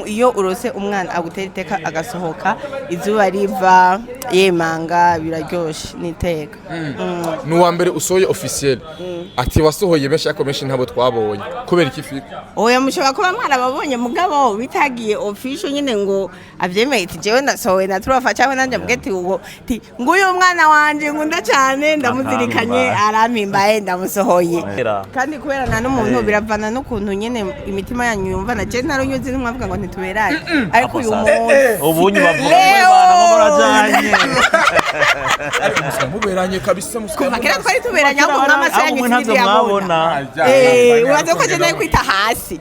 Iyo urose umwana agutera iteka, agasohoka izuba riva yemanga, biraryoshe n'iteka. Ni uwa mbere usohoye officiel, ati wasohoye benshi ariko benshi ntabo twabonye. Kubera iki, Fiko? Oya, mushobora kuba mwarababonye, mugabo bitagiye official nyine ngo avyemeye ati jewe nasohowe na turafa, cyangwa nanjye mvuge ati uwo ti nguyu mwana wanje nkunda cyane, ndamuzirikanye, arampimbaye, ndamusohoye. Era. Kandi kubera nta n'umuntu biravana n'ukuntu nyine imitima yanyu yumva. Na je narunyuze, ntimwavuga ngo ntituberanye, ariko uyu munsi Ubunye bavuga ngo Leo! Imana ngo murajanye. Ariko muberanye kabisa, musika. Kuva kera twari tuberanye, ahubwo nk'amaso yanyu Ahubwo ntabyo sinibyo yabona. mwabona. Uraza ko je nawe kwita hasi.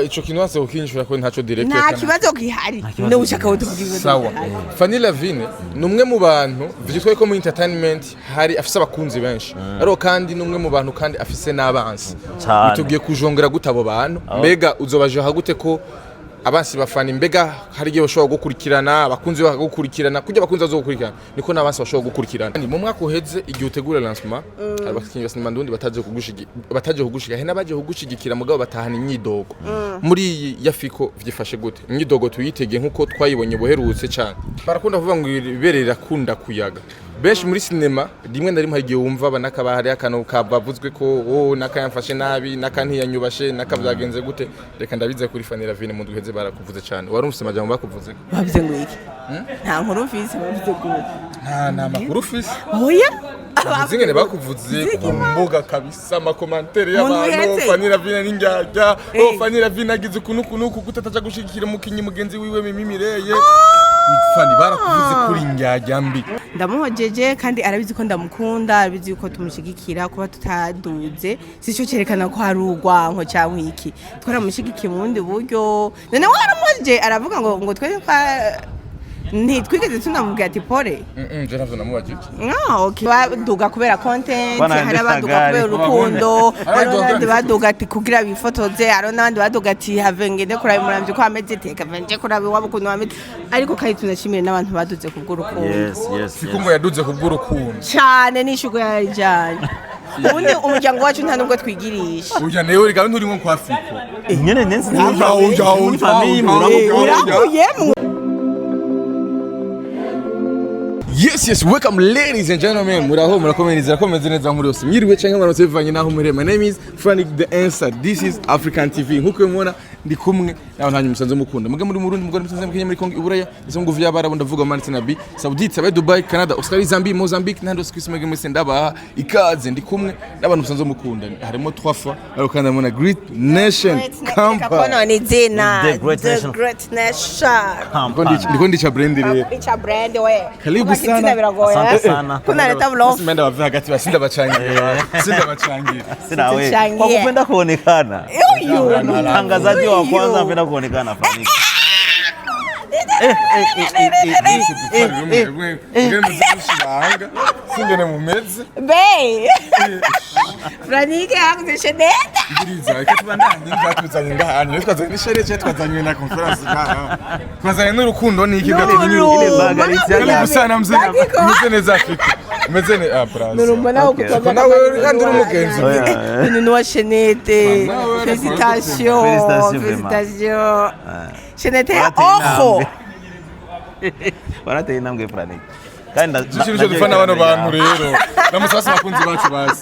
Ico kintu wase ukinyishura ko ntaco direct. Nta kibazo gihari, n'ushaka ko tuvuga ibibazo Sawa. gihari. Fanny Lavine ni umwe mu bantu vyitwa ko muri entertainment hari afise abakunzi benshi, ariko kandi ni umwe mu bantu kandi afise n'abansi. Cane. Witeguye kujongera gute abo bantu? Mbega uzobajeha gute ko abansi bafana? Mbega hari igihe bashobora gukurikirana, abakunzi bakagukurikirana? Kurya abakunzi bazogukurikirana, niko n'abansi bashobora gukurikirana. Mu mwaka uheze, igihe utegura lancement, hari abakinyi ba sinema ndundi bataje kugushigikira, hari n'abaje kugushigikira mugabo batahana imyidogo. Muri iyi ya Fiko vyifashe gute? Imyidogo tuyitege nkuko twayibonye buherutse cyane? Barakunda kuvuga ngo ibere rirakunda kuyaga. Benshi muri sinema, rimwe na rimwe hari igihe wumva banakaba hari akantu kabavuzwe ko oh, naka yamfashe nabi, naka ntiyanyubashe, naka byagenze gute. Reka ndabize kuri Fanny Lavine. Mu duheze barakuvuze cyane, wari umufise amajambo bakuvuze? Bavuze ngo iki? Nta nkuru mfise. Bavuze gute? Nta makuru ufise? Oya. Zingene bakuvuze ku mbuga kabisa, ama commentaires Muntu y'abantu: uhetse. "Fanny Lavine n'indyarya, oh, Fanny Lavine agize ukuntu ukuntu uku, kutataja gushigikira umukinyi mugenzi wiwe Mimi Mireye." Fanny, barakuvuze kuri indyarya mbi. Ndamuhojeje, kandi arabizi ko ndamukunda, arabizi ko tumushyigikira. Kuba tutaduze sico cyerekana ko hari urwanko cyangwa iki. Twaramushyigikiye mu bundi buryo. None we waramuhojeje, aravuga ngo twe ntitwigeze tunamubwira ati pole. Je ntavyo namubajije. Ah, okay. Baduga kubera content, Bana hari abaduga ndisagari. kubera urukundo, hari Abaduga n'abandi baduga ati kugira bifotoze, hari n'abandi baduga ati have ngende kuraba umuramvyi ko ameze, teka nje kuraba iwabo ukuntu ameze. Ariko kandi tunashimire n'abantu baduze kubw'urukundo. Yes. Siko ngo yaduze kubw'urukundo. Cyane, n'ishugo yarijanye. Ubundi umuryango wacu nta nubwo twigirisha. Urya newe rega nturimo kwa Fiko. Nyene nensi. Uja, uja, muri uja, famille uja, muramuka. uja. Urakuyemwo. Yes, welcome ladies and gentlemen. Muraho, murakomereza, komeze neza muri yose. Mwiriwe canke mwaramutse bivanye naho muri. My name is Frank the Answer. This is African TV. Nkuko mubona, ndi kumwe naho ntanyu musanze mukunda. Muge muri Murundi, mugore musanze mu Kenya, muri Kongo, Iburaya, ndetse mu nguvu y'Abarabu, ndavuga Mali na Arabie Saoudite, abe Dubai, Canada, Australia, Zambia, Mozambique n'ahandi hose kw'isi. Mwege mwese ndabaha ikaze. Ndi kumwe n'abantu musanze mukunda. Harimo trois fois, ariko kandi harimo na Great Nation Company. Konona izina. The Great The Nation. Great Nation. Ndiko ndica brand rero. Icha brand we. Karibu Kubaka sana. izina biragoye. Asante sana. Kunaleta vlog. Simenda bave hagati basinda bacangira. Sinda bacangira. Sina we. Tuchangie. Kwa kupenda kuonekana. Uyu. Mtangazaji wa kwanza Uyu. anapenda kuonekana, Frank. Ngene singene mumeze. Be. Franike yaguze chaînette. Ngiriza reka tubandanye. Twatuzanye ngaha, twazanye n'ishere cye, twazanye na conference ngaha, twazanye n'urukundo n'iki gatinyi. Ile baga Karibu sana mzee. Umeze neza Afrika? Umeze ne ah braza. Nurumva Okay. kutoza. Nawe kandi uri umugenzi. Oya. Ni nuwa chaînette. Nawe Félicitations. Félicitations, vraiment. Félicitations. Chaînette ya Warateye oho. intambwe. Warateye intambwe, Frank. Kandi Ikintu cyo dufana bano bantu rero. Namusasa abakunzi bacu bazi.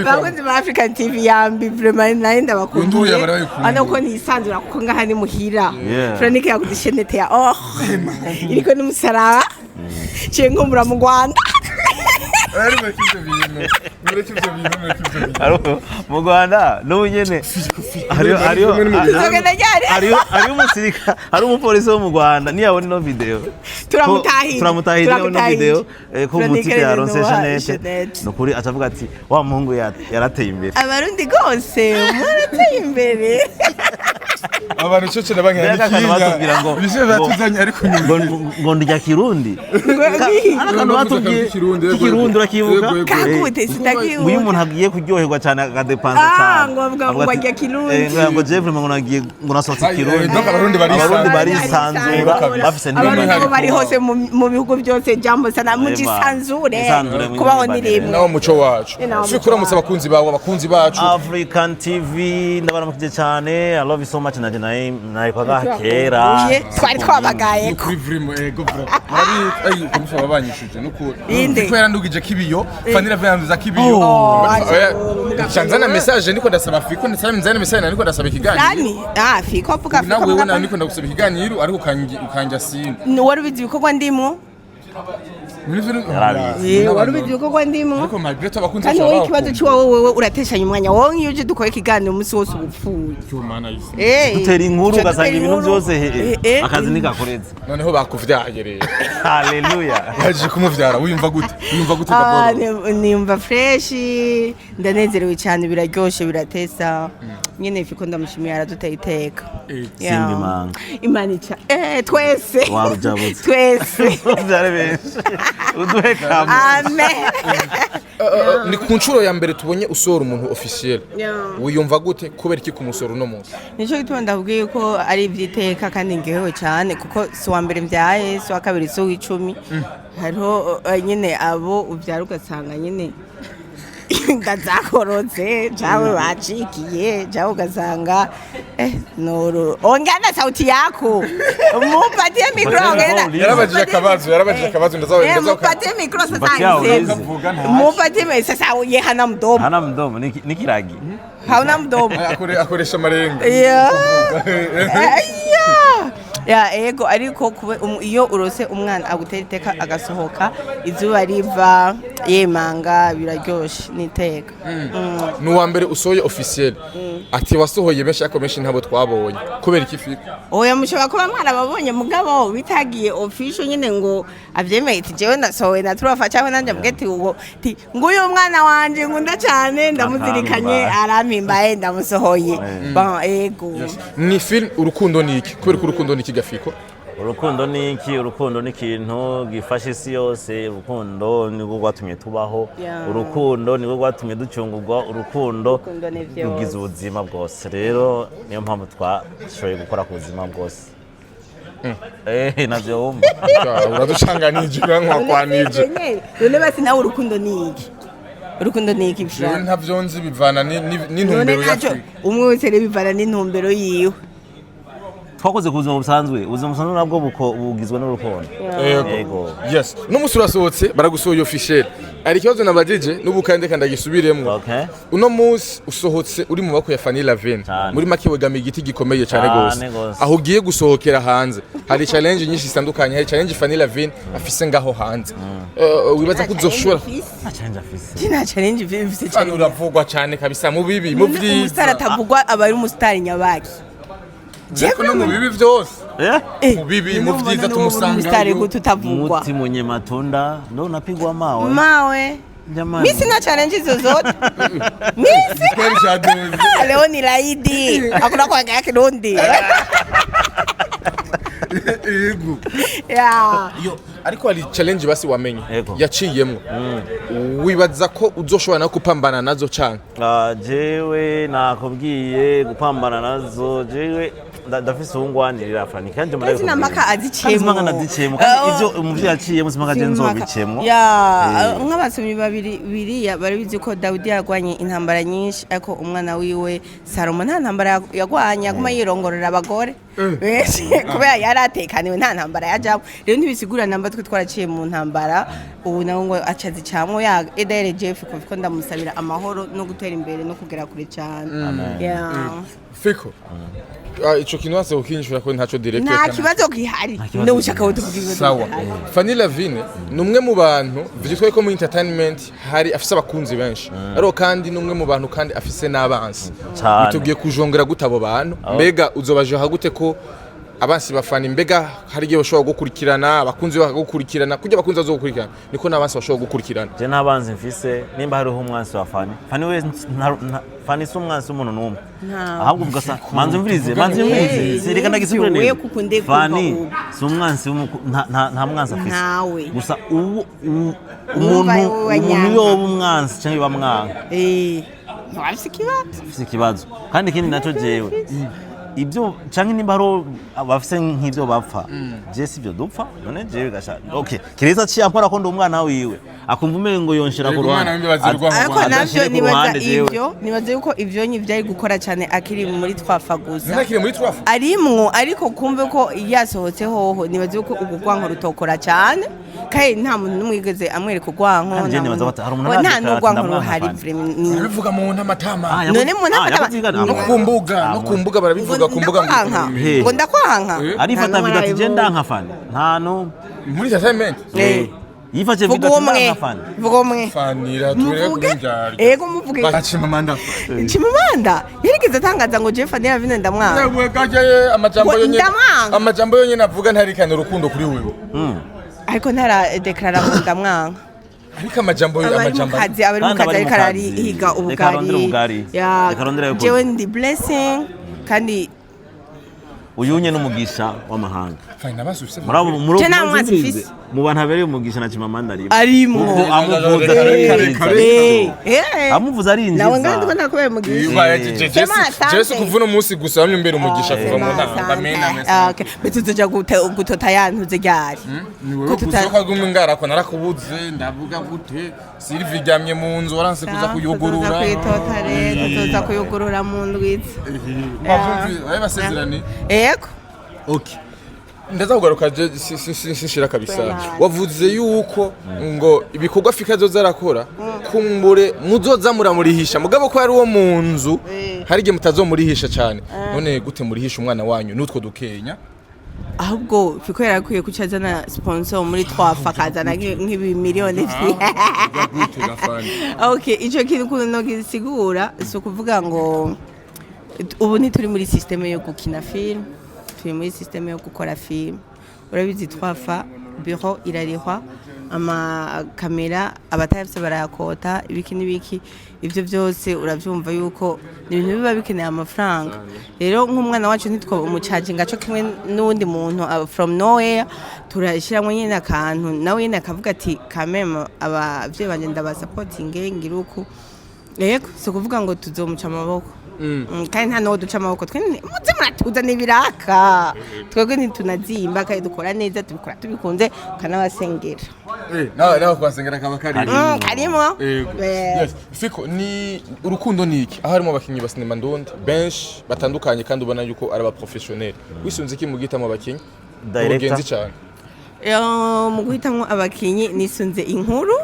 Bakunzi ba African TV, yambi vraiment, nari ndabakumbuye. Unduriye barayikumbuye. Ano ko nisanzura kuko ngaha ni muhira. Yeah. Franike yaguze chaînette ya oh. Iriko n'umusaraba. Ciye nkumbura mu Rwanda. Ari mureke ivyo bintu. Mureke ivyo bintu, mureke ivyo bintu. Hariho mu Rwanda n'ubu nyene hariho Tuzogenda ryari? hariho umusirika, hari umupolisi wo mu Rwanda niyabona ino video Turamutahije. Turamutahije niyabona ino Turamutahije. video ko Franike umutipe rero yaronse nuwa chaînette, chaînette. nukuri acavuga ati wa muhungu yarateye imbere. Abarundi rwose mwarateye imbere. Abantu cyo cyane bankana Mbega akantu batubwira ngo Ibishe batuzanye ariko nyuma. ngo ndya kirundi. Ari akantu batubwiye Kirundi, yego, k'ikirundi, urakibuka? Yego, yego. Kagute? Ngo iyo Sitakibuka. umuntu agiye kuryoherwa cyane akadepansa Ah, cyane ngo avuga ngo avuga ati, arya Kirundi. ngo Jeffrey ngo nagiye ngo nasohotse Ai, Kirundi. donc Abarundi barisanzura. Abarundi barisanzura, bafise Abarundi n'ibindi. aho bari hose mu bihugu byose, jambo sana, mujisanzure. Isanzure, Kubaho ni rimwe. Nawo muco wacu. Ni nawo muco Fiko, uramutse wacu. abakunzi bawe, abakunzi bacu. African TV, ndabaramukije cyane. I love you so much. much, nanje naye kwa kera. Uye, twari twabagayeko. Kuri vraiment, ego vraiment, murabizi ay kumusaba banyishuje nukuri. Inde. Ko yarandugije kibiyo, Fanny Lavine yanduza kibiyo. Oh, Oya, ncanzana message ndiko ndasaba Fiko, ndasaba nzana message ndiko ndasaba ikiganiro. Nani? Ah, Fiko avuga Fiko. Nawe wewe avuga- nawe ndiko ndagusaba ikiganiro, ariko ukanja sina. Wari ubizi ibikorwa ndimwo? Yarabizi. Wari ubizi ibikorwa ndimwo? Ariko malgré tout abakunzi Kandi bashobora wowe ikibazo cy'iwawe, wewe urateshanya umwanya. Wowe nk'iyo uje dukora ikiganiro umunsi wose uba upfuye. Dutera inkuru Duca ugasanga dutera ibintu inkuru. byose akazi nikakoretse. Noneho bakuvyaye rero. Haleluya. Yaje kumuvyara, wiyumva gute? Wiyumva gute? Ah, D'abord nimva fresh, ndanezerewe cyane, biraryoshe, biratesa nyene. Fiko ndamushimiye, araduteye iteka. Yeah. Simba imanga. Imana ica twese. Warujabutse. Twese. Byari benshi, uduhe kamwe. Amen. Ni ku nshuro ya mbere tubonye usohora umuntu officiel. Yeah. Wiyumva gute? Kubera iki kumusora uno munsi? Nicyo gituma ndabwiye ko ari iby'iteka kandi ngewe cyane, kuko si uwa mbere mbyaye, si uwa kabiri, si uw'icumi. Hariho nyine abo ubyara ugasanga nyine inda zakorotse cyangwa bacikiye, cyangwa ugasanga nuru ongea na sauti yako, mupatie micro, ongea na- Yarabajije akabazo, yarabajije akabazo, ndazawe ndazawe. Mupatie micro sasa. Mpatie Aiseme. aulize. Mupatie sasa, ye hana mdomo. Hana mdomo, ni kiragi. Hauna mdomo. Akoresha amarenga. Yeah. Yeah. Ya, ego, ariko iyo urose umwana agutera iteka, agasohoka izuba riva yemanga, biraryoshe n'iteka. Ni uwa mbere usohoye officiel, ati wasohoye benshi ariko benshi ntabo twabonye. Kubera iki, Fiko? Oya, mushobora kuba mwarababonye, mugabo bitagiye official nyine ngo avyemeye ati jewe nasohoye na turafa, cyangwa nanjye avuge ati uwo ti nguyu mwana wanje nkunda cyane, ndamuzirikanye, arampimbaye, ndamusohoye. Bon, ego. Ni film Urukundo ni iki? Kubera ko Urukundo ni iki, Gafiko? Urukundo ni iki? Urukundo ni ikintu gifasha isi yose. Urukundo nirwo rwatumye tubaho. Urukundo nirwo rwatumye ducungurwa. Urukundo Urukundo ni vyose. rugize ubuzima bwose. Rero niyo mpamvu twashoboye gukora ku buzima bwose. Navyo wumva. Uraducanganije, urankakwanije. None basi nawe, urukundo ni iki? Urukundo ni iki? Jewe Bishaka ntavyo nzi, bivana none n'intumbero ya ntacyo Afurika. Umwe wese rero bivana n'intumbero yiwe. Twakoze ku buzima busanzwe. Ubuzima busanzwe nabwo bugizwe n'urukundo. Yego. Yego. Yes, uno munsi urasohotse, baragusohoye officiel. Hari ikibazo nabajije n'ubu kandi reka ndagisubiremwo. Uno munsi usohotse uri mu maboko ya Fanny Lavine. Cyane. Muri make wegamiye igiti gikomeye cyane Cyane gose. gose. Aho ugiye gusohokera hanze hari challenge nyinshi zitandukanye, hari challenge Fanny Lavine afise ngaho hanze. Wibaza ko uzoshobora? Nta challenge afise. Nta challenge mfise. Hano uravugwa cyane kabisa, mu bibi, mu Umusitari vyiza. atavugwa aba ari umusitari nyabaki? Ariko no mu bibi byose. Eh? Mu bibi, mu vyiza tumusanga. Umusitari gute utavugwa? Muti mwenye matunda ndo unapigwa mawe. Mawe. Jamani. Mi sina challenge zozote misi. Kweli cyaduze. Leo ni laidi, hakuna kuongea Kirundi. Yego. Yeah. Yo, ariko hari challenge basi wamenye Yego. yaciyemwo, wibaza ko uzoshobora no kupambana nazo cyane? Ah, jewe nakubwiye gupambana nazo, jewe ndafise uwungwanirira Fani kandi Kandi sinamaka aziciyemwo. Kandi simpaka ndaziciyemwo, kandi Ah, ivyo umuvyeyi yaciyemwo simpaka je nzobicemwo. Ya, nk'abasomyi babiri biriya barabizi ko Dawidi yarwanye intambara nyinshi, ariko umwana wiwe Salomo nta ntambara yagwanye, aguma yirongorera abagore benshi kubera yari atekaniwe, nta ntambara yajamwo. Rero ntibisigura namba twe twaraciye mu ntambara, ubu nawe ngo aca azicamwo. Ya edere Jeff kuko ndamusabira amahoro no gutera imbere no kugera kure cyane. Yeah. Fiko, ico kintu wase ukinjira ko ntaco direct. Nta kibazo gihari. Kibazo. Ndawushaka wo tuvuga ibibazo Sawa. bihari. Fanny Lavine ni umwe mu bantu vyitwa ko mu entertainment hari afise abakunzi benshi, ariko kandi ni umwe mu bantu kandi afise n'abansi. Cane. Witeguye kujongera gute abo bantu? Mbega uzobajeha gute ko abansi ba Fanny, mbega hari igihe bashobora gukurikirana, abakunzi bakagukurikirana? Kurya abakunzi bazogukurikirana niko n'abansi bashobora gukurikirana. Je nta banzi mfise. Nimba hariho umwansi wa Fani, Fani we Fani si umwansi w'umuntu n'umwe. Ntawe. Ahubwo ugasa manzi umvirize, manzi umvirize. Eh, Sireka ndagisubire wewe neza. kuko nde kumva Fani ubu. si umwansi nta mwansi afise. Ntawe. Gusa ubu Wumva umuntu wowe umuntu wanyanka. yoba umwansi cyangwa yoba mwanka Ntiwafise ikibazo. afise ikibazo. Kandi ikindi nacyo, jewe Ibyo canke nimba hari bafise nk'ivyo bapfa, je sivyo dupfa. None jewe gasha, okay, kireza ciye ampora ko ndi umwana wiwe, akumva umengo yonshira ku Erega umwana ruhande. w'imbabazi urwango Ariko rwanjye. navyo Adashire ku nibaza ruhande jewe. ivyo, nibaza yuko ivyo nyivyo gukora cyane akiri muri twafa gusa. Ntakiri muri twafa. Arimwo, ariko kumve ko yasohotse hoho, nibaza yuko urwo rwanko rutokora cyane, kandi nta muntu n'umwe yigeze amwereka urwanko. Kandi je nta nibaza muntu- ko hari umuntu nta aradeklara ati n'urwanko ndamwanka ruhari Fanny. vraiment. Barabivuga mu ntamatama. Ah, None mu ntamatama- yakoze ibiganiro. No ku mbuga, no ku mbuga barabivuga, ku mbuga. Ndakwanka. He. Ngo ndakwanka. Arifata Nta n'umwe video ati je arabivuga. ndanka Fanny, nta n'umwe. Muri entertainment. Eh. Yifashe Vuga video ati umwe, ndanka Fanny. vuga umwe. Fanira turebe. Muvuge. Kumbyarya. Ego, muvuge. Bacimamanda. Chimamanda yarigeze atangaza ngo je Fanny Lavine ndamwanga? Yewe gaje, amajambo Ngo yonyene. ndamwanga. Amajambo yonyene avuga ntarikana urukundo kuri wewe. Ariko ntara-déclara ngo ndamwanga. Ariko amajambo, Abari mu amajambo kazi, abari mu Kandi kazi, abari ariko mu kazi. ararihiga Reka arondere ubugari. ubugari. Ya, Reka arondere ayo jewe kurya. ndi blessing kandi. Uyunye n'umugisha w'amahanga. Fine, abasi ufise. Muri Je nta mwanzi muzumvirize. mfise. Mu bantu abereye umugisha na Chimamanda arimo. Arimwo. Kuko amuvuza Reka, arinjiza. reka, Eh, eh. Amuvuza arinjiza. Nawe ngandi ko ntakubera umugisha. Ibaye Jesse. Sema asante. Jesse, kuva uno munsi gusa wamye umbera umugisha kuva mu ntanga. Amena. Ah, okay. Mbese tuzoja gutota ya ntuze ryari? Ni wewe Ko tuta- gusa ko aguma ko narakubuze, ndavuga gute? Sylvie iryamye mu nzu, waranse kuza kuyugurura. Tuzoza kuyitota rero, tuzoza kuyugurura mu ndwiza. Wavyumvise ayo basezerani? Yego. Okay, ndaza kugaruka je sinshira kabisa. Wavuze yuko ngo ibikorwa Fika azoza arakora, kumbure muzoza muramurihisha, mugabo ko ari uwo mu nzu, hari igihe mutazomurihisha cyane. None gute murihisha umwana wanyu n'utwo dukenya? Ahubwo Fiko yarakwiye kuca azana sponsor muri twafa, akazana nk'ibi miliyoni. Gute gafani? Okay, ico kintu ukuntu nogisigura, si ukuvuga ngo ubu ntituri muri système yo gukina film, turi muri système yo gukora film. Urabizi, twafa bureau irarihwa, amakamera abatayafise barayakota, ibiki n'ibiki, ivyo byose uravyumva yuko ni ibintu biba bikeneye amafaranga. Rero nk'umwana wacu ntitwo umucaginga co kimwe n'uwundi muntu from nowhere. Turashyiramo nyine akantu, nawe nyine akavuga ati kameme abavyeyi banje ndabasapotinge, ngira uku. Yego, si ukuvuga ngo tuzomuca amaboko. Kandi nta n'uwo duca amaboko. Twe muze muratuzana ibiraka, twebwe ntitunazimba kandi dukora neza, tubikora tubikunze, tukanabasengera. Nawe nawe kwasengera kaba kari. Karimo. Yego. Yes. Fiko, ni urukundo ni iki? Aho harimo abakinyi ba sinema ndundi benshi batandukanye, kandi ubona yuko ari aba professionnel. Wisunze iki mu guhitamo abakinyi? Director. Ubugenzi cyane. Mu guhitamwo abakinyi nisunze inkuru,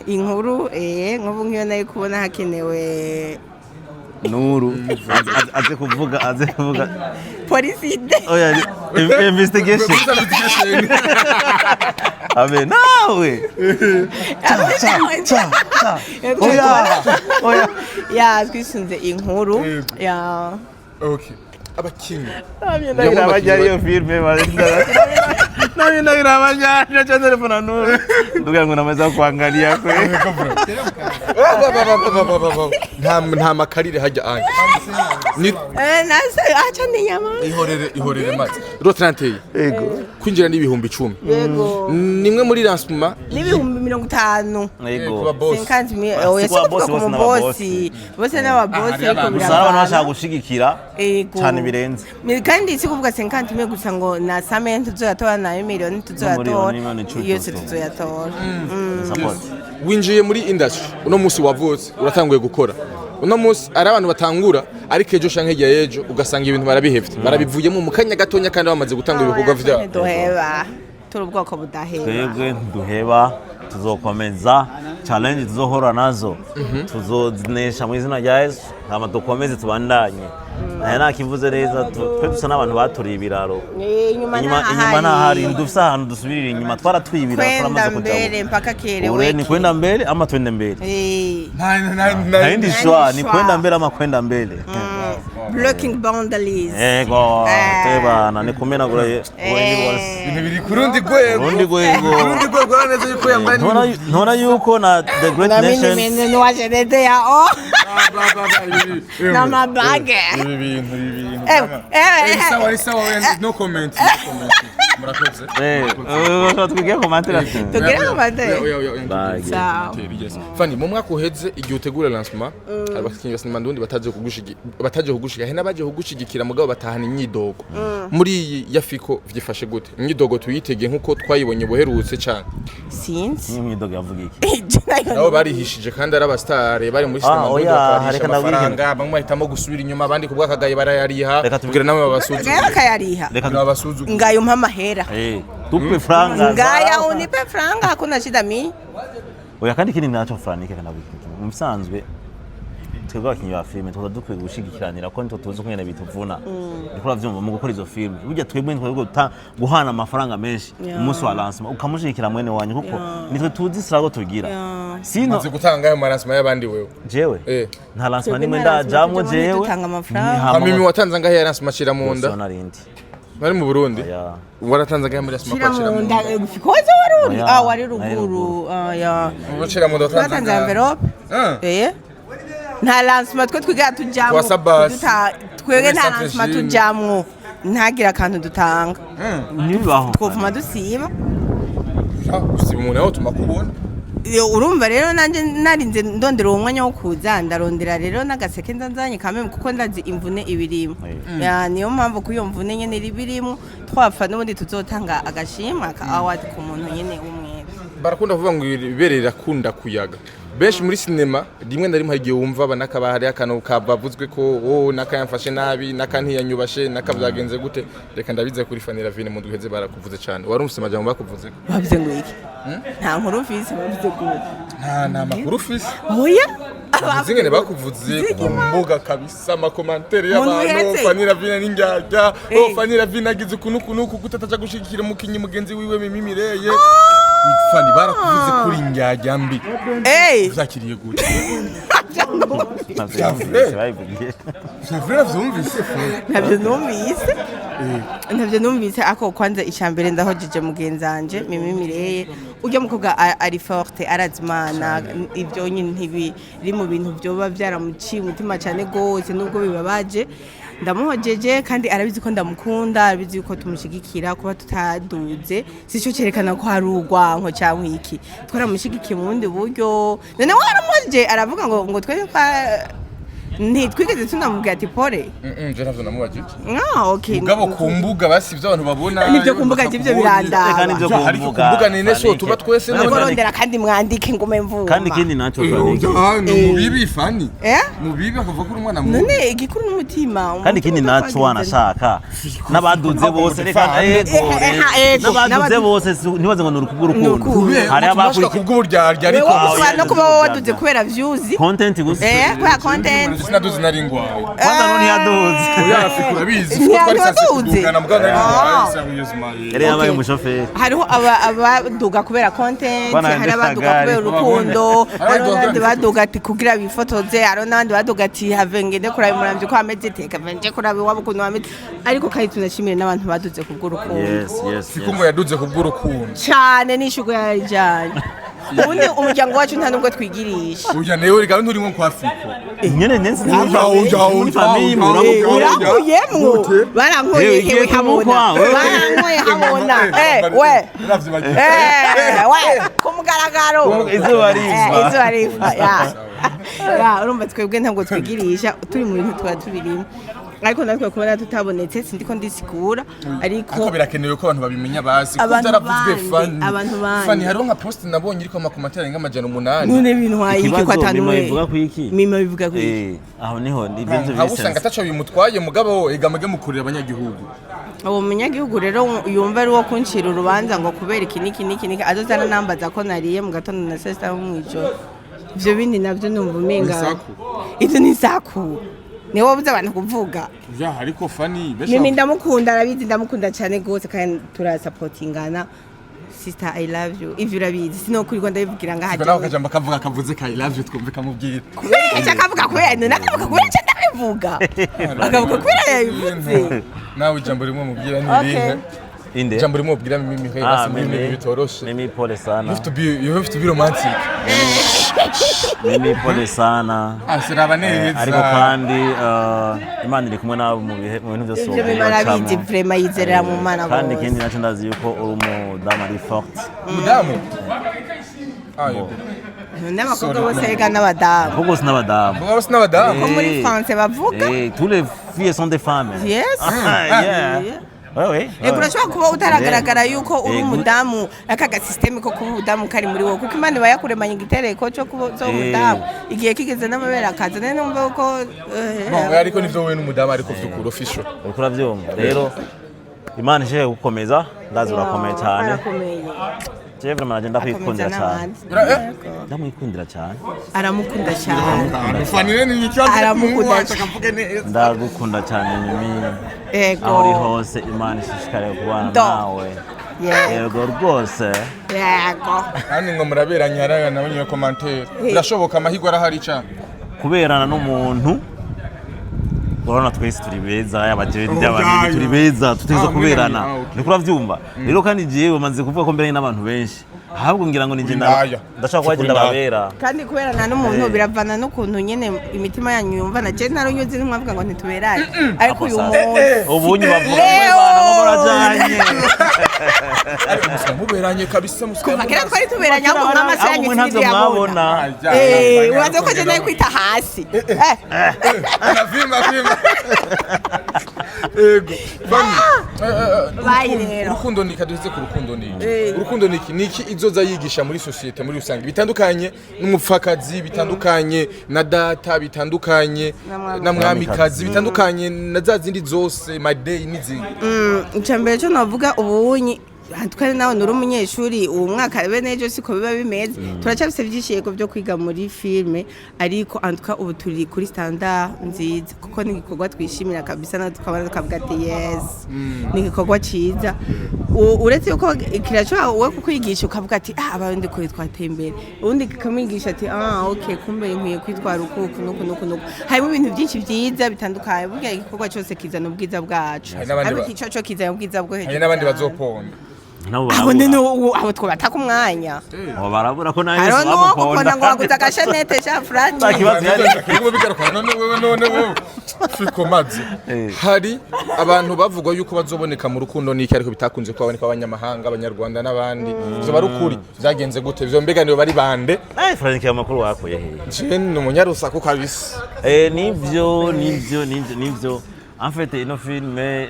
inkuru nk'ubu nk'iyo nayo kubona hakenewe Nuru aze kuvuga, aze kuvuga. Polisi. Oya, investigation abe nawe. Cha cha, oya oya. Ya, twisunze inkuru. Yego. Ya. Okay. Abakinyi. Nabyo iyo filme nabyo nabirabajyana cha telefone Nuru, ndugu yangu naweza kuangalia kwe. Ba, ba, ba, ba, ba, ba, ba. Nta makarire hajya anje. Ni Nase acha ni nyama. Ihorere, ihorere mazi. Ro 31. Yego. Kwinjira n'ibihumbi 10. Yego. Nimwe muri lancement. N'ibihumbi 50. Yego. Kuba boss. 50 mille. Ah, Oya, si kuba si boss, kuvuga ku bose n'aba mubosi, bose n'ababosi, Ah, ariko hari gusa hari abantu biravana. bashaka gushigikira Yego. cyane birenze. Kandi si kuvuga 50 mille gusa, ngo na same tuzoyatora, nayo miliyoni tuzoyatora. N'umuriyoni, 10 yose tuzotora. tuzoyatora. Support. Winjiye muri industry uno munsi, wavutse uratanguye gukora uno munsi, ari abantu batangura, ariko ejo canke hirya y'ejo ugasanga ibintu barabihevye, barabivuyemo mu kanya gatonya, kandi bamaze gutanga ibikorwa vyabo. Ntiduheba, turi ubwoko budaheba. Twebwe ntiduheba, tuzokomeza challenge tuzohora nazo, tuzozinesha mu izina rya Yesu, hama dukomeze tubandanye. Naye nakivuze neza, twe dusa n'abantu baturiye ibiraro. Inyuma. Inyuma, inyuma ntahari, dufise ahantu dusubirira inyuma, twaratuye ibiraro, Kwenda twaramaze mbere kujabuka. mpaka Ure ni kieleweke. kwenda mbele ama twende mbele. Nta Nta yindi Nta shwa yindi ni shwa. kwenda mbele ama kwenda mbele. Blocking boundaries. Yego, tebana ni kumenagura Ibintu biri ku rundi rwego. urundi rwego. Urundi rwego, urabona neza yuko yambaye Ntona yuko na the great Na mimi nation nimenunua shenete ya o na mabage. Ibi bintu, ibi bintu. Eh, eh, Sawa, sawa, no comment, no comment. Murakoze. Twigiye commentaire. Tugire commentaire. Oya, oya, oya, Bye. Sawa. yes. Fanny, mu mwaka uheze igihe utegura lancement, hari abakinyi ba sinema ndundi bataje kugushigikira, hari n'abaje kugushigikira mugabo batahana imyidogo. Muri iyi ya Fiko vyifashe gute? Imyidogo tuyitege nkuko twayibonye buherutse cyane? Sinzi. Imyidogo yavuga iki? Nabo barihishije kandi ari abasitari bari muri sinema Ah, ndundi, oya, bakabarisha reka ndabwire. amafaranga, bamwe bahitamo gusubira inyuma, abandi ku bw'akagaye barayariha Reka kugira nabo babasuzugure. Ngayo bakayariha. Reka. Kugira babasuzugure. Ngayo mpa amahera. Tupe franga. Ngaya unipe franga, hakuna shida mi. Oya, kandi ikindi naco, Franike, kandi ndabwira ikintu kimwe. Mu bisanzwe twebwe abakinyi ba filime tuba dukwiye gushigikiranira, ko nitwo tuzi ukungene bituvuna, ndiko uravyumva, mu gukora izo filime. Burya twebwe nitwe guhana amafaranga menshi umunsi wa lancement, ukamushigikira mwene wanyu, kuko nitwe tuzi sirago tugira. Sino Umaze gutanga ayo maransima y'abandi wewe? Jewe Eh. nta lancement Twebwe nimwe nta lancement ndajamwo tujamwo, jewe. ntidutanga amafaranga. Nihama. Mimi watanze angahe ya lancement shira mu nda? Yose narindi. Nari mu Burundi. Oya. Waratanze angahe muri lancement Shira kwa shira mu mu nda nda? koze wari uri Oya, ah wari nari ruguru ruguru. ah ya. Shira mu nda watanze Twatanze angahe? envelope. Ah. Nta lancement twe twiga tujamwo. Kwa Sabasi. Twebwe Muri nta Centre lancement Gym. tujamwo, ntagire akantu dutanga. Ntibibaho. Twovuma dusiba. Ah, usiba umuntu aho tuma kubona. Iyo urumva rero nanjye narinze ndondera uwo mwanya wo kuza, ndarondera rero n'agaseke nzanzanye kamwe, kuko ndazi imvune ibirimo. Ya, niyo mpamvu ku iyo mvune nyene iri birimo twapfa n'ubundi tuzotanga agashimwe ka award ku muntu nyene w'umwere. Barakunda kuvuga ngo ibere rirakunda kuyaga. Benshi muri sinema rimwe na rimwe hari igihe wumva banakaba hari akantu kabavuzwe ko oh naka yamfashe nabi, naka ntiyanyubashe, naka byagenze gute. Reka ndabize kuri Fanny Ravine, mu duheze barakuvuze cyane. Warumvise amajambo bakuvuze? Bavuze ngo iki? Nta nkuru mfise. Bavuze gute? Nta makuru ufise? Oya. Zingene bakuvuze ku mbuga kabisa, ama commentaires Muntu y'abantu: uhetse. "Fanny Ravine n'indyarya, Eh. oh Fanny Ravine agize ukuntu ukuntu uku, kutataja gushigikira umukinyi mugenzi wiwe Mimi Mireye." Fanny, barakuvuze kuri indyarya mbi. Eh. Uzakiriye gute? Navyo babivugiye. Javre, vyumvise Fanny? Ntabyo numvise, ntabyo numvise. Ako kwanza icambere ndahojeje mugenzi wanje Mimi Mireye. Ujya mukobwa ari forte, arazimana. Ibyo nyine ntibiri mu bintu byoba byaramuciye umutima cyane gose, nubwo bibabaje. Ndamuhojeje kandi arabizi ko ndamukunda, arabizi ko tumushyigikira. Kuba tutaduze sico cyerekana ko hari urwanko cyangwa iki. Twaramushigikiye mu bundi buryo. None waramuhojeje aravuga ngo twe ntitwigeze tunamubwira ati pole. Je ntavyo namubajije. Ah, okay. Mugabo ku mbuga basi ivyo abantu babona. Nibyo ku mbuga ivyo birandaba. Reka nibyo ku Ariko ku mbuga, mbuga nene so Franike. tuba twese. None None Mugorondera kandi mwandike ngume mvuma. Kandi ikindi naco, Franike. Mu bibi, Fanny. Eh? Mu bibi akavuga ko uri umwana mubi. None igikuru n'umutima. Kandi ikindi naco, wanashaka n'abaduze bose, reka ego. Ego. N'abaduze bose ntibaze ngo ni Ni urukundo. urukundo. Hari abakurikira kubw'uburyarya ariko. Wewe Ah, ushobora oya, no kuba wowe waduze oya. kubera views. Content gusa. Kubera content. Sinaduze, nari ngwaye. Kwanza none yaduze. Oya, Fiko, urabizi ko twari Ntiyaduze. sase kudugana, mugabo nari ngwaye Ah. sérieusement. Yari yabaye Okay. umushoferi. Hariho abaduga kubera content, Bana hari abaduga ndetse kubera urukundo, Hari hariho n'abandi abaduga- baduga ati kugira bifotoze, hariho n'abandi baduga ati have ngende kuraba umuramvyi ko ameze, teka have nje kuraba iwabo ukuntu ameze. Ariko kandi tunashimire n'abantu baduze kubw'urukundo. Yes. Fiko ngo yaduze kubw'urukundo. Cyane n'ishugo yarijanye. Ubundi umuryango wacu nta nubwo twigirisha. Oya, newe rega nturimo kwa Fiko. Nyene nensi. Oya, oya, muri oya, famille oya, muramuka. oya. Urankuyemwo. Barankoye. Ewe, igiye Hewe habona. kumukwa, wewe. Barankoye habona. We. We ku mugaragaro. Izuba riva. Izuba riva ya. Ya, urumva twebwe ntabwo twigirisha, turi mu bintu tuba tubirimo, ariko natwe kubona tutabonetse sindiko ndisigura, ariko Ariko birakenewe ko abantu babimenya bazi ko Abantu byaravuzwe. bande, Fanny, abantu bande. Fanny, hariho nka post nabonye iriko ama commentaires arenga 800. None ibintu wayiki ko Ikibazo, atanu Mima we bivuga ku iki? Mima bivuga ku iki? Aho niho ni ibintu Nkawe usanga bisense. ataco bimutwaye, mugabo ega muge mukurira abanyagihugu. Uwo munyagihugu rero yumva ari uwo kuncira urubanza ngo kubera iki niki niki niki, azozana nambaza ko nariye mu gatondo na saa sita no mw'ijoro. Ivyo bindi navyo numva umenga Ni isaku. Ivyo ni isaku, niwe wabuze abantu kuvuga. Ya, ariko Fanny benshi Mimi ndamukunda, arabizi ndamukunda cyane rwose, kandi turasapotingana. Sister, I love you, ivyo urabizi, sinokurirwa ndabivugira ngaha. nawe akajambo akavuga kavuze ka "I love you" twumve kamubwira. Kubera icyo akavuga, kubera none akavuga kubera icyo ndabivuga, akavuga kubera yabivuze. Nawe ijambo rimwe mubwira ni Okay. irihe? Inde? Ijambo rimwe mubwira Mimi He Ah, basi muri Mimi. ibi bitoroshe. Mimi, pole sana. You have to be romantic. Mimi, pole sana. Ah, siraba neza. Ariko kandi Imana iri kumwe nawe mu bihe, mu bintu byose Ivyo wowe bimara uracamo. bizi, vraiment yizerera mu Mana Kandi bose. ikindi nacyo, ndazi yuko uri umudamu ari forte. Umudamu. Ah, yego. N'abakobwa bose rega n'abadamu. Kuko bose n'abadamu. Bose n'abadamu. Ko muri France bavuga. Tous les filles sont des femmes. Yes. Ah, yeah. Oui, oui. Ego, urashobora kuba utaragaragara yuko uri Eh, umudamu, aka gasystème ko kuba umudamu kari muri wowe, kuko Imana iba yakuremanye igitereko cyo kuba cyo umudamu. Igihe kigeze n'amabere akaza, none numva ko Bon, ariko nivyo, wowe n'umudamu, ariko vy'ukuri official. Uriko uravyumva rero, Imana ishaka gukomeza, ndazi urakomeye cyane. Arakomeye. Jewe vraiment naje ndakwikundira Akomeza cyane. n'abandi. Ndamwikundira cyane. Aramukunda cyane. Fanire ni ikibazo. Aramukunda. Akavuge neza. Ndagukunda cyane, Mimi. Ego. Aho uri hose, Imana ishishikare kubana Do. nawe. Yego. Yego rwose. Yego. Kandi ngo muraberanye, hariya nawe nyine commentaire. Birashoboka, amahirwe arahari cyane. Kuberana n'umuntu, urabona twese turi beza, yaba jewe yaba Mimi, turi beza, tutegerezwa Ah, kuberana. ah, okay. Niko uravyumva rero. Kandi jewe maze kuvuga ko mberanye n'abantu benshi, ahubwo ngira ngo nije Indaya. ndashaka kuba Uri ndababera. Kandi kuberana n'umuntu Eh. biravana n'ukuntu nyene imitima yanyu yumvana. Je narunyuze ntimwavuga ngo ntituberanye, ariko uyu Apo sasa. munsi Ubunye bavuga ngo Leo! bana ngo murajanye. Ariko musa muberanye kabisa, musa. Kuva kera twari tuberanye, ahubwo mw'amaso Ahubwo yanyu mwe ntabyo sinzi yabona. mwabona. Eh, uraza ko je nawe kwita hasi. Anavimba vimba. Ego. Bamwe. Bayi rero. Urukundo ni kaduheze ku rukundo ni iki? Eh. Urukundo ni iki? Ni iki izoza yigisha muri société muri rusange? Bitandukanye n'umupfakazi, bitandukanye na data, bitandukanye Na mwamikazi. na mwamikazi, bitandukanye na za zindi zose, my day n'izindi. Icya mbere cyo navuga, ubunyi twari nawe nuri umunyeshuri uwo mwaka, bene ejo siko biba bimeze. Turacyafise byinshi, yego, byo kwiga muri filme, ariko antuka ubu turi kuri standard nziza, kuko ni igikorwa twishimira kabisa, natwe tukabona tukavuga ati yes, ni igikorwa cyiza. Uretse yuko kirashobora wowe kukwigisha ukavuga ati ah, abarundi kure twateye imbere, ubundi kikamwigisha ati ah, okay, kumbe nkwiye kwitwara uku uku nuku nuku nuku. Harimo ibintu byinshi byiza bitandukanye. Burya igikorwa cyose kizana ubwiza bwacu, Hari n'abandi ariko ico cyo kizana ubwiza bwo hejuru Hari n'abandi cyane. bazoponda. Nabo Abo ni barabura. abo twobata ku mwanya. Abo barabura ko nawe Hariho Yesu n'uwo bamuponda. kuponda ngo waguze agashenete sha Frank. Nta kibazo yari. Birimo bigaruka none wewe, none wewe fiko mazi. Eh. Hari abantu bavugwa yuko bazoboneka mu rukundo niki, ariko bitakunze ko baboneka, abanyamahanga, abanyarwanda n'abandi. Ivyo bari ukuri vyagenze gute? Ivyo mbega nibo bari bande? Eh, Frank, amakuru wakuye hehe? Je ni umunyarusaku kabisa. Nivyo, nivyo, nivyo, nivyo. En fait, ino filme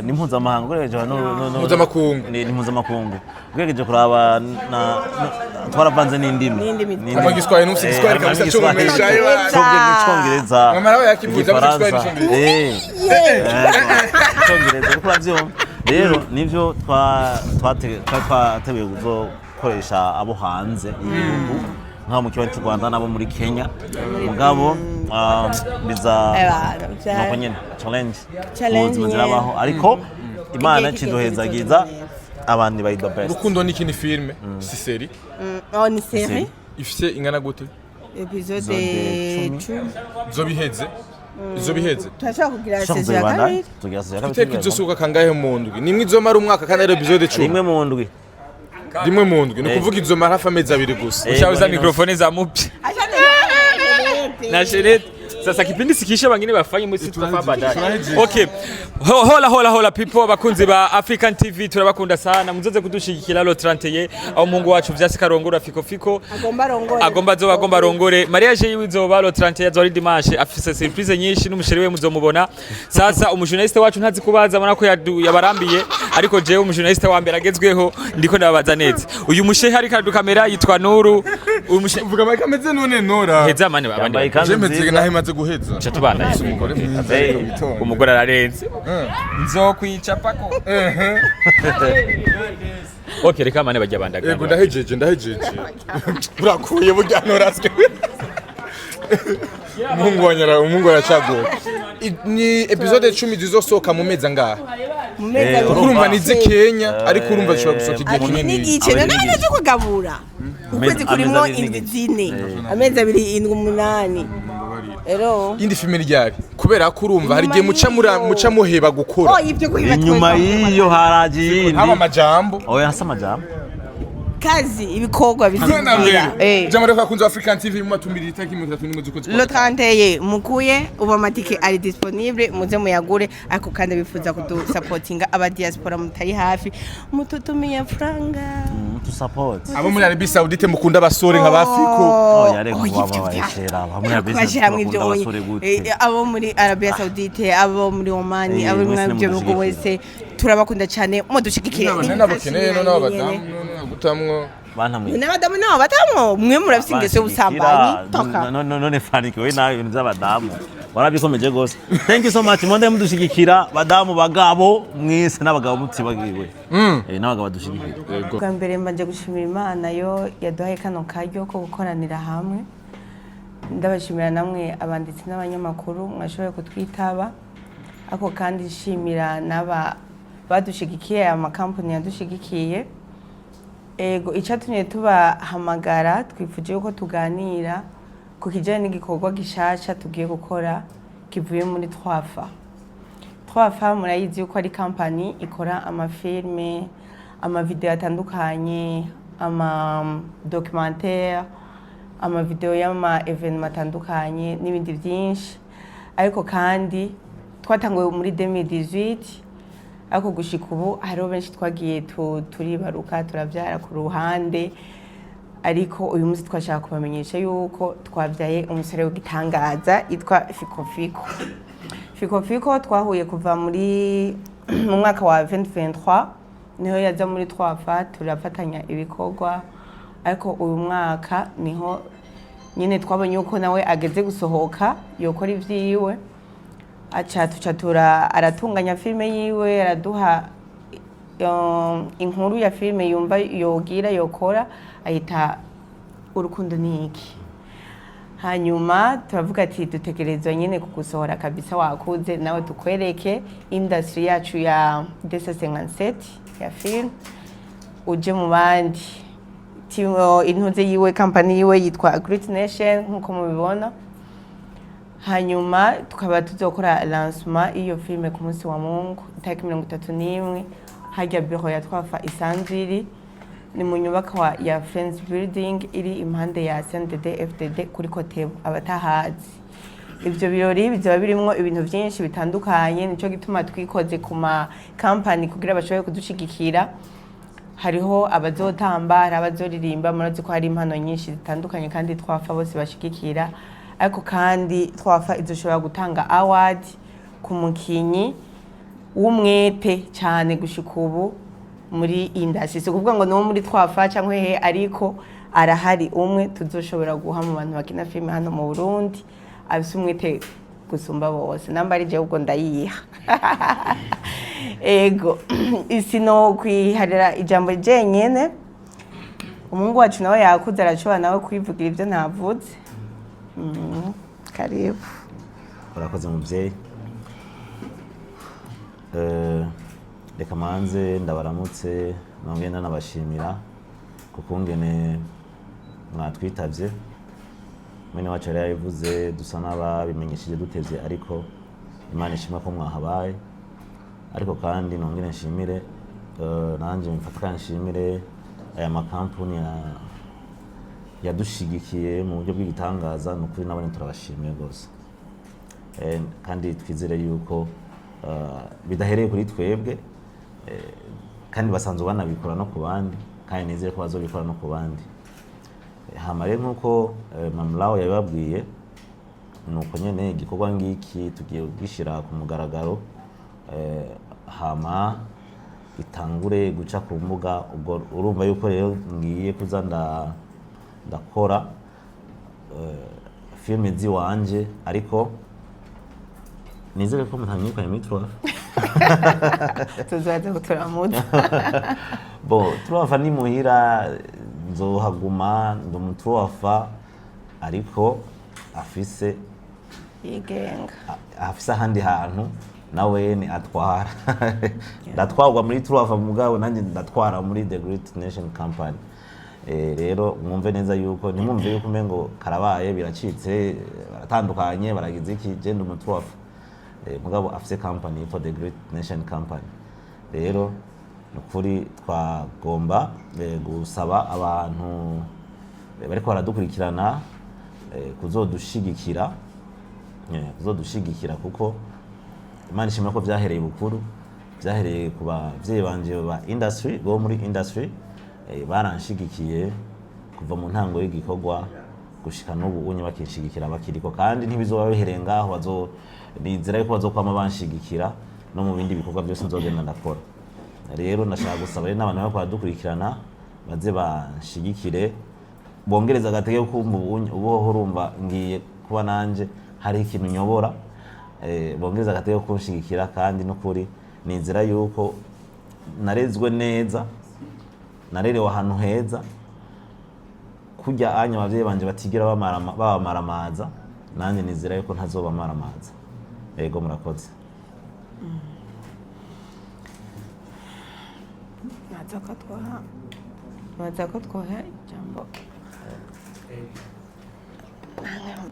ni mpuzamahanga ugerageje no Mpuzamakungu. Ni mpuzamakungu ugerageje kuraba twaravanze n'indimi. N'indimi. Ama Igiswahili, numvise Igiswahili Harimo kabisa Igiswahili, cyo mu Icongereza, Mama nawe yakivuze, avuze Igiswahili Igifaransa. n'Icongereza. Icongereza, uriko uravyumva rero, nivyo twateguye kuzokoresha abo hanze y'igihugu, nk'abo mu kibanza cy'u Rwanda n'abo muri Kenya, mugabo biza Abantu, nuko nyene challenge Challenge ubuzima nyene. zirabaho, ariko Imana Igihe kigeze kiduhezagiza bizoza. Abandi bari the best. Urukundo niki ni filme, si série? Oh, ni série. Ifise ingana gute? Episode Episode cumi. 10. Izo biheze, izo biheze. Turashobora kugira Dushobora saison ya kuzibandanya, kabiri. tugira saison ya kabiri. Iteka izosohoka kangahe mu ndwi? Nimwe izomara umwaka kandi ari episode 10? Rimwe mu ndwi. Rimwe mu ndwi, ni Eh. ukuvuga izomara hafi amezi 2 gusa. Eh, Ushauza bwana. mikrofoni za mupya na sheneti. Sasa kipindi sikiisha, wengine wafanye mwisi, tutafaa baadaye. Okay. Hola hola hola people, abakunzi ba African TV, turabakunda sana. Muzoze kudushigikira le 31, aho umuhungu wacu Vyasi Karongora Fiko Fiko Agomba arongore. Agomba azoba agomba arongore. Mariage yiwe izoba le 31, azoba ari dimanche. Afise surprise nyinshi n'umuchéri we, muzomubona. Sasa umujournaliste wacu ntazi kubaza, abona ko yabarambiye, ariko jewe umujournaliste wa mbere agezweho ndiko ndababaza neza. Uyu mushehe ariko aradukamera yitwa Nuru. Uyu mushehe Uvuga amake ameze none nora. Heza mane abandi. Yambaye ikanzu Je meze nziza. naho imaze guheza. Cha tubana. Umugore mwiza. Hey. Ariko witonde. Umugore ararenze, nzokwica pako. Okay, reka mane bajya bandaga. Yego, ndahejeje, ndahejeje. Urakuye burya noraswe. Umuhungu wa nyara, umuhungu aracaguka. Ni episode 10 zizosohoka mu mezi angahe? Mu mezi Eh, 2. Kuko urumva ni zikenya, ariko urumva zishobora gusohoka igihe Abiri kinini. n'igice. Abiri None n'igice. cyo kugabura ukwezi Amezi kurimo 2 indwi n'igice. 4, amezi 2, indwi, 8 rero. Indi filime ryari? Kubera ko urumva hari igihe muca Inyuma muca muheba gukora. Oh, ibyo guhiba. Inyuma y'iyo haraje iyindi. Haba amajambo. Oya, hasi amajambo. Kazi ibikorwa bizigira. Jambo rero abakunzi ba African TV mu matumbiri itariki 31 z'ukwezi kwa Le 31 mukuye ubu amatike ari disponible, muze muyagure. Ariko kandi bifuza kudusapotinga, aba diaspora mutari hafi mututumiye franga. Tu support. Abo muri Arabie Saoudite mukunda abasore nka bafiko. Oh, yareka Oh, kuba ivyo babeshera, abo muri Arabie kubashira Saoudite mw'ivyo bakunda onye. abasore gute? Abo muri Arabia Saoudite, abo muri Oman, abo mwese muri ibyo bihugu nimudushigikire. wese turabakunda cyane, mudushigikire. N'abakeneye no n'abadamu gutamwo. Bantamwe. N'abadamu nabo batamwo, mwe murafise ingeso y'ubusambanyi toka. None Frank, we nawe ibintu by'abadamu warabikomeje gose. Thank you so much. Monde mudushigikira, badamu, bagabo mwese, n'abagabo mutibagiwe, n'abagabo badushigikira. Yego. Bwa mbere mbanje gushimira Imana yo yaduhaye kano karyo ko gukoranira hamwe. Ndabashimira namwe abanditsi n'abanyamakuru mwashoboye kutwitaba. Ariko kandi nshimira n'aba badushigikiye, aya makampani yadushigikiye. Ego, icyatumye tubahamagara, twifuje yuko tuganira ku kijyanye n'igikorwa gishasha tugiye gukora kivuye muri Twafa. Twafa murayizi yuko ari kampani ikora amafilme, amavideo atandukanye, ama documentaire, amavideo y'ama événements atandukanye n'ibindi byinshi. Ariko kandi twatanguye muri 2018, ariko gushika ubu hariho benshi twagiye turibaruka, turabyara ku ruhande. Ariko uyu munsi twashaka kubamenyesha yuko twabyaye umusore w'igitangaza yitwa Fiko Fiko. Fiko Fiko twahuye kuva muri mu mwaka wa 2023, niho yaza muri Twafa turafatanya ibikorwa. Ariko uyu mwaka niho nyine twabonye yuko nawe ageze gusohoka yokora ivyiwe, aca tuca tura aratunganya filime yiwe, araduha inkuru ya filime yumva yogira yokora, ayita Urukundo ni iki. Hanyuma turavuga ati dutegerezwa nyine kugusohora kabisa, wakuze nawe, tukwereke industry yacu ya 257 ya film, uje mu bandi. Intuze yiwe, company yiwe yitwa Great Nation nkuko mubibona. Hanyuma tukaba tuzokora lancement y'iyo filime ku munsi wa Mungu itariki 31, harya bureau ya Twafa isanzwe iri, ni mu nyubakwa ya Friends Building iri impande ya CNDD FDD kuri Kotebo, abatahazi. Ivyo birori bizaba birimwo ibintu vyinshi bitandukanye, nico gituma twikoze ku ma company kugira bashobore kudushigikira. Hariho abazotamba, hari abazoririmba, murazi ko hari impano nyinshi zitandukanye kandi Twafa bose bashigikira. Ariko kandi Twafa izoshobora gutanga award ku mukinyi w'umwete cyane gushika ubu muri industry. Si ukuvuga ngo ni uwo muri Twafa cyangwa hehe, ariko arahari umwe tuzoshobora guha mu bantu bakina filime hano mu Burundi afise umwete gusumba bose. Namba ari jewe ubwo ndayiha. Ego, sino kwiharira ijambo jenyene, umuhungu wacu nawe yakuze, arashobora nawe kwivugira ibyo ntavuze. Karibu. Urakoze mubyeyi. Reka manze ndabaramutse, nongeye ndanabashimira kukungene mwatwitabye. Mwene wacu yari yabivuze, dusa n'ababimenyesheje dutevye, ariko Imana ishimwe ko mwahabaye. Ariko kandi nongere nshimire, nanje mfata kandi nshimire aya makampuni yadushigikiye mu buryo bw'igitangaza. Ni ukuri nabone turabashimiye rwose. Kandi twizere yuko bidahereye kuri twebwe, kandi basanzwe banabikora no ku bandi, kandi nizere ko bazobikora no ku bandi. Hama rero nk'uko Mamulawo yabibabwiye, ni uko nyene igikorwa ngiki tugiye kugishira ku mugaragaro, hama itangure guca ku mbuga. Ubwo urumva yuko rero ngiye kuza ndakora filime ziwanje, ariko nizere ko mutanyirukanye muri Twafa. Tuzaza kuturamutsa. Bo Twafa ni muhira, nzohaguma ndi umutwafa, ariko afise yigenga. Afise ahandi hantu nawe ni atwara. Ndatwarwa muri Twafa, mugabo nanjye ndatwara muri The Great Nation Company. Rero mwumve neza yuko ntimwumve yuko umengo karabaye biracitse, baratandukanye, baragize iki. Je ndi umutwafa, mugabo afise company yitwa The Great Nation Company. Rero Ni ukuri twagomba gusaba abantu bariko baradukurikirana kuzodushigikira, kuko Imana ishimwe ko vyahereye bukuru, vyahereye ku bavyeyi banje ba industry, bo muri industry, baranshigikiye kuva mu ntango y'igikorwa gushika n'ubu unye bakinshigikira bakiriko, kandi ntibizoba bihereye ngaho, bazo nizera yuko bazokwama banshigikira no mu bindi bikorwa byose nzogenda ndakora. Rero ndashaka gusaba rero n'abantu bariko baradukurikirana baze banshigikire, bongereza agatege ko kumva ubu urumva ngiye kuba nanje hari ikintu nyobora, bongereza agatege ko kunshigikira. Kandi n'ukuri nizera yuko narezwe neza, narerewe ahantu heza, kurya anya abavyeyi banje batigera babamaramaza, nanjye nizera yuko ntazobamaramaza. Yego, murakoze. Naza ko twaha ijambo.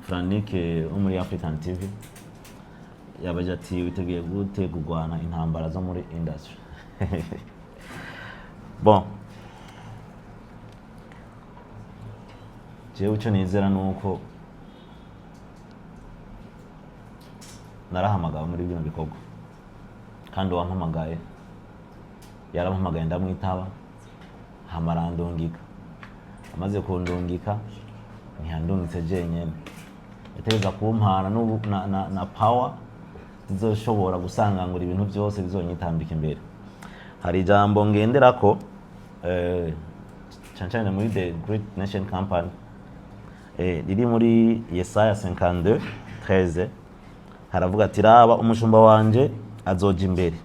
Franike wo muri African TV yabaje ati: "Witeguye gute kurwana intambara zo muri industry?" Bon, jewe icyo nizera ni uko narahamagawe muri bino bikorwa, kandi uwampamagaye yarampamagaye ndamwitaba, hama arandungika. Amaze kundungika ntiyandungitse jenyene, yategereza kumpana na power zizoshobora gusangangura ibintu byose bizonyitambika imbere. Hari ijambo ngenderako, cane cane muri The Great Nation Company, riri muri Yesaya 52:13, haravuga ati: "Raba, umushumba wanje azoja imbere,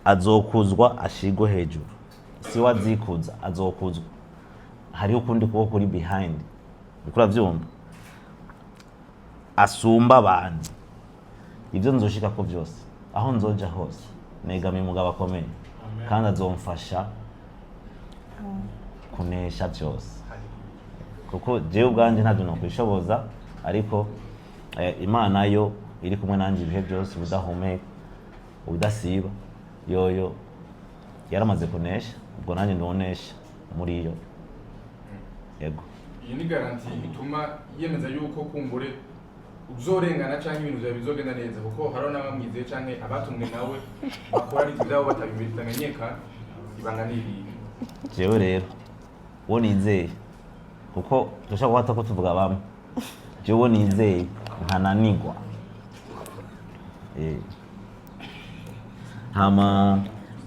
azokuzwa ashigwe hejuru." Si we azikuza, azokuzwa. Hariho ukundi kuboko kuri behind, uriko uravyumva, asumba abandi. Ibyo nzoshikako byose, aho nzoja hose, negamiye umugabo akomeye kandi azomfasha kunesha byose, kuko jewe ubwanje ntabyo nokwishoboza, ariko Imana yo iri kumwe nanjye ibihe byose, ubudahumeka, ubudasiba, yoyo yaramaze kunesha, ubwo nanjye ndonesha muri yo. Yego. Iyi ni garantie ituma yemeza yuko kumbure uzorengana canke ibintu vyawe bizogenda neza, kuko hariho n'abamwizeye canke abatumwe nawe bakora ivyabo bitamenyekana. Ibanga ni irihe? Jewe rero uwo nizeye, kuko dushobora guhata ko tuvuga bamwe, jewe uwo nizeye nkananigwa. Hama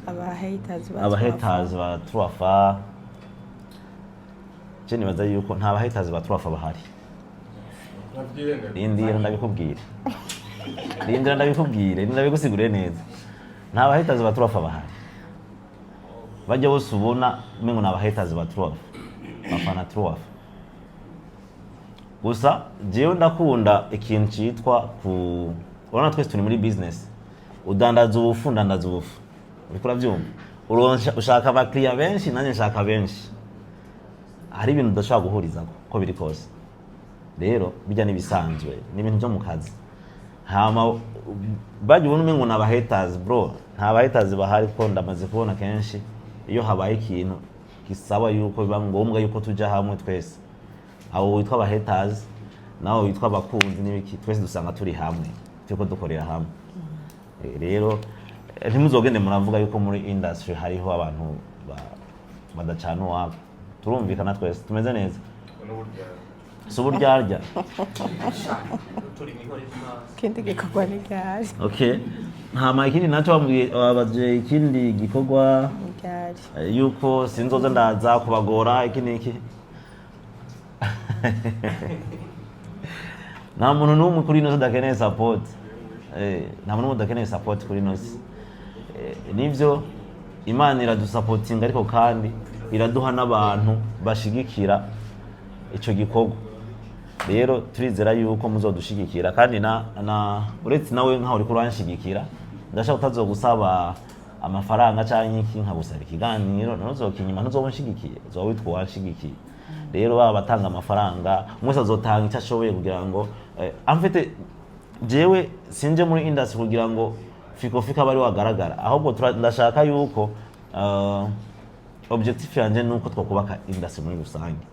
Aba haters ba aba haters ba Truafa, je nibaza yuko nta ba haters ba Truafa bahari. Navyirengagiza. Rindira ndabikubwire, rindira ndabikubwire, rindira ndabigusigurire neza. Nta ba haters ba Truafa bahari. Bajya bose ubona umengo ni aba haters ba Truafa, bafana Truafa gusa. Jewe ndakunda ikintu citwa ku urabona twese turi muri business, udandaza ubufu, ndandaza ubufu, uriko uravyumva. Ushaka abakiriya benshi, nanjye nshaka benshi. Hari ibintu udashobora guhurizako uko biri kose. Rero bijya n'ibisanzwe, ni ibintu byo mu kazi. Hama bajya ubona umengo ni aba haters, bro, nta ba haters bahari, kuko ndamaze kubona kenshi iyo habaye ikintu gisaba yuko biba ngombwa yuko tuja hamwe twese, abo witwa aba haters nawe witwa abakunzi n'ibiki, twese dusanga turi hamwe, turiko dukorera hamwe. Rero ntimuzogende muravuga yuko muri industry hariho abantu badacana uwabo. Turumvikana twese, tumeze neza, si uburyarya. Ikindi gikorwa ni ryari? Okay, hama ikindi nacyo bambwiye, babaje ikindi gikorwa Ni ryari? Yuko sinzoza ndaza kubagora iki n'iki. Nta muntu n'umwe kuri ino si adakeneye support. Nta muntu n'umwe udakeneye support kuri ino si. Nivyo Imana iradusapotinga, ariko kandi iraduha n'abantu bashigikira ico gikorwa. Rero turizera yuko muzodushigikira, kandi na uretse nawe nkaho uriko uranshigikira, ndashaka utazogusaba amafaranga canke iki, nkagusaba ikiganiro, none uzokinyima? Ntuzoba unshigikiye, uzoba witwa uwanshigikiye. Rero baba batanga amafaranga, umwe wese azotanga icyo ashoboye kugira ngo en fait jewe sinje muri industry kugira ngo Fiko Fiko aba ari wagaragara. Ahubwo ndashaka yuko objectif yanje nuko twakubaka industry muri rusange,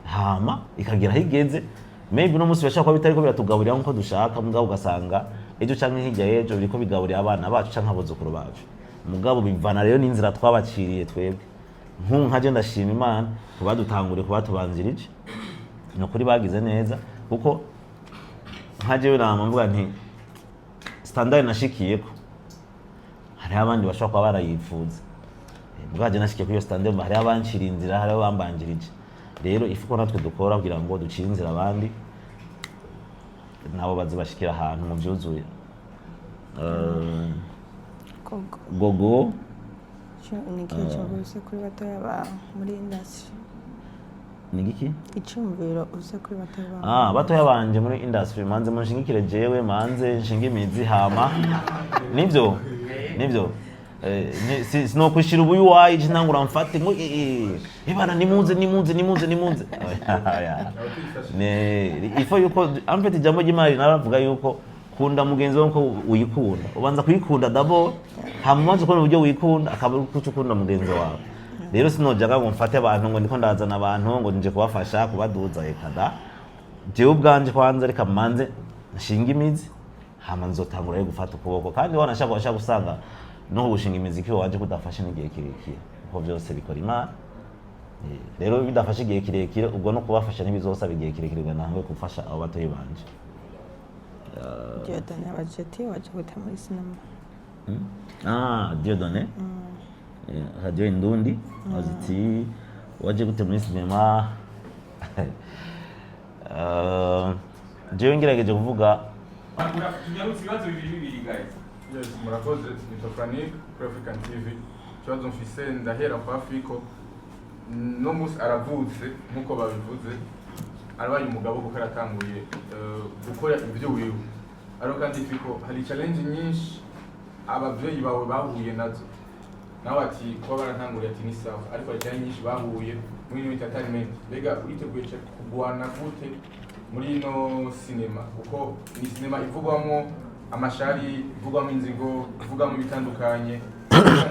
hama ikagera aho igeze. Maybe uno munsi birashobora kuba bitariko biratugaburira nkuko dushaka, mugabo ugasanga ejo canke hirya y'ejo biriko bigaburira abana bacu canke abuzukuru bacu. Mugabo bivana rero n'inzira twabaciriye twebwe. Nk'ubu nkaje ndashima Imana kubadutanguriye, kubatubanzirije, ni ukuri bagize neza, kuko nka jewe nama mvuga nti standard nashikiyeko hariho abandi bashobora kuba barayifuza. Mugabo je nashikiye kuri iyo standard, hariho abancira inzira, hariho abambanjirije. Rero ifu ko natwe dukora kugira ngo ducire inzira abandi, nabo baze bashikira ahantu mu vyuzuye. Gogo. Gogo. Ni ikihe cyumviro kuri batoya bawe muri industry? Ni giki? Icyumviro uze kuri batoya bawe. Ah, batoya banje muri industry, manze munshingikire jewe, manze nshinge imizi, hama nivyo nivyo. Sinokwishira ubuyu wayi ntangura mfate ngo ibana nimuze nimuze nimuze nimuze. Oya. Ne ifo yuko en fait ijambo ry'Imana naravuga yuko kunda mugenzi wawe ko uyikunda, ubanza kuyikunda d'abord, hama umaze kubona uburyo wikunda akaba ari kuco ukunda mugenzi wawe. Rero sinojaga ngo mfate abantu ngo ndiko ndazana abantu ngo nje kubafasha kubaduza, eka da. Jewe ubwanje kwanza reka manze nshinga imizi, hama nzotangura yo gufata ukuboko. Kandi wanashaka washaka gusanga no gushinga imizi kiwe waje kudafashe n'igihe kirekire, kuko byose bikora Imana. Rero bidafashe igihe kirekire, ubwo no kubafasha ntibizosaba igihe kirekire ngo ntange gufasha abo batoyi banje. Dieudonné abajeti waje gute muri sinema? Ah, Dieudonné. Radio Indundi aziti waje gute muri sinema? Jewe ngerageje kuvuga. Tunyarutse ibibazo bibiri bibiri, guys. Yes, murakoze. Nitwa Frank kuri African TV. Ikibazo mfise, ndahera kwa Fiko. No munsi aravutse nk'uko babivuze, arabaye umugabo kuko aratanguye gukora ibyo wiwe. Ariko kandi Fiko, hari challenge nyinshi abavyeyi bawe bahuye nazo. Nawe ati kuba baratanguriye ati ni sawa, ariko hari challenge nyinshi bahuye muri ino entertainment. Mbega uriteguye kugwana gute muri ino sinema, kuko ni sinema ivugwamo amashari, ivugwamo inzigo, ivugwamo ibitandukanye?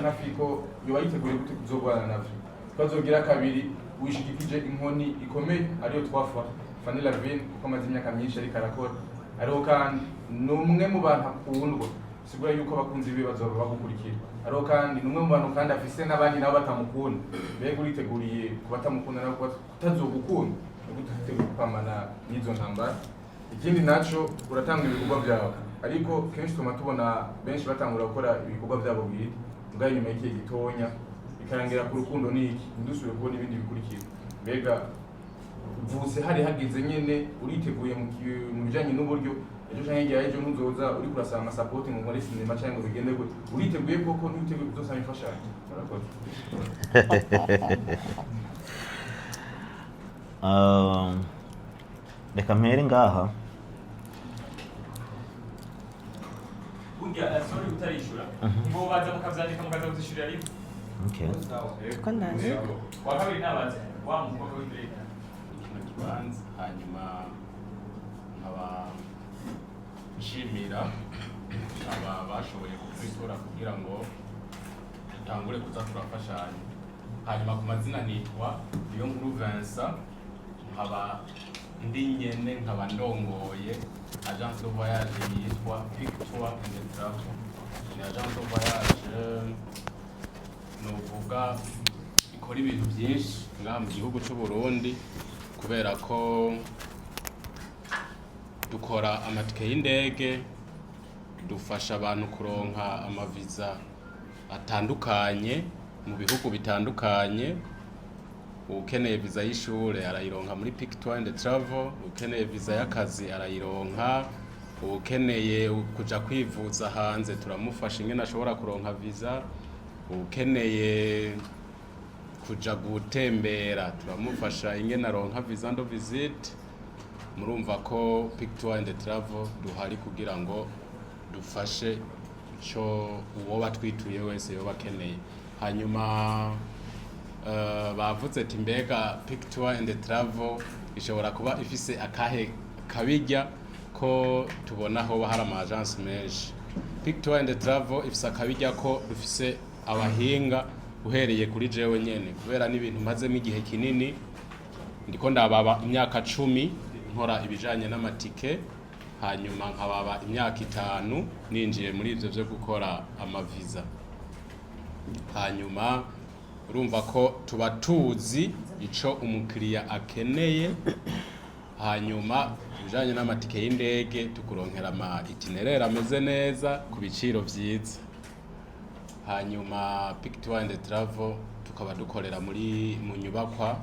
Nka Fiko yoba yiteguye gute kuzogwana navyo? Twazogira kabiri, wishigikije inkoni ikomeye ariyo twafa Fanny Lavine, kuko amaze imyaka myinshi ariko arakora, ariko kandi ni umwe mu bantu akundwa, sigura yuko abakunzi biwe bazoba bagukurikira. Ariko kandi ni umwe mu bantu kandi afise n'abandi nabo batamukunda. Mbega uriteguriye ku batamukunda nabo kuba kutazogukunda? Ni gute utiteguye kwamana n'izo ntambara? Ikindi naco, uratanga ibikorwa byawe, ariko kenshi tuma tubona benshi batangura gukora ibikorwa byabo bwite, mugabo inyuma y'igihe gitonya bikarangira ku rukundo n'iki, ntidusubire kubona ibindi bikurikira. Mbega vuse hari hageze nyene, uriteguye mu bijanye n'uburyo ejo canke hirya y'ejo ntuzoza uriko urasaba amasapoti ngo nkore sinema canke ngo bigende gute? Uriteguye koko? Ntiwiteguye kuzosaba imfashanyo? Murakoze. Reka mpere ngaha. Burya, sorry, utarishura ngo baza mukavyandika mukaza kuzishurira rimwe. Okay. Ko ndazi. Wa kabiri nabaza wa mukobwa w'imbere. Kino kibanza, hanyuma nkaba nshimira aba bashoboye kutwitora kugira ngo dutangure kuza turafashanya. Hanyuma ku mazina nitwa Niyonkuru Vincent, nkaba ndi nyene nkaba ndongoye agence de voyage yitwa Picture and Travel. Ni agence de voyage novuga ikora ibintu byinshi ngaha mu gihugu cy'u Burundi, kubera ko dukora amatike y'indege, dufasha abantu kuronka amaviza atandukanye mu bihugu bitandukanye. Ukeneye viza y'ishure arayironka muri Picture and Travel, ukeneye viza y'akazi arayironka, ukeneye kuja kwivuza hanze turamufasha ingene ashobora kuronka viza, ukeneye kuja gutembera turamufasha ingene aronka visa de visite. Murumva ko Picture and Travel duhari kugira ngo dufashe ico uwoba twituye wese yoba akeneye. Hanyuma bavuze ati mbega Picture and Travel ishobora kuba ifise akahe kabirya, ko tubona hoba hari ama agence menshi? Pic Tour and Travel ifise akabirya ko dufise abahinga, uhereye kuri jewe nyene, kubera n'ibintu mazemo igihe kinini. Ndiko ndababa imyaka 10 nkora ibijanye n'amatike, hanyuma nkababa imyaka 5 ninjiye muri ivyo vyo gukora amaviza. Hanyuma urumva ko tuba tuzi ico umukiriya akeneye. Hanyuma ibijanye n'amatike y'indege, tukuronkera ama itinéraire ameze neza ku biciro vyiza. Hanyuma Pic Tour and Travel tukaba dukorera mu nyubakwa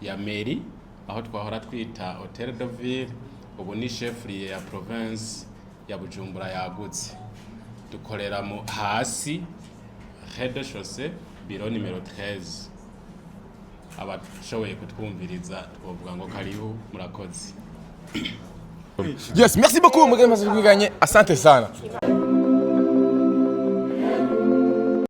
ya mairie, aho twahora twita Hotel de Ville, ubu ni chef-lieu ya province ya Bujumbura yagutse. Dukorera mu hasi rez-de-chaussée, bureau numéro 13. Abashoboye kutwumviriza twovuga ngo karibu, murakoze. Yes, merci beaucoup, mugende maze kwiganye. Asante sana.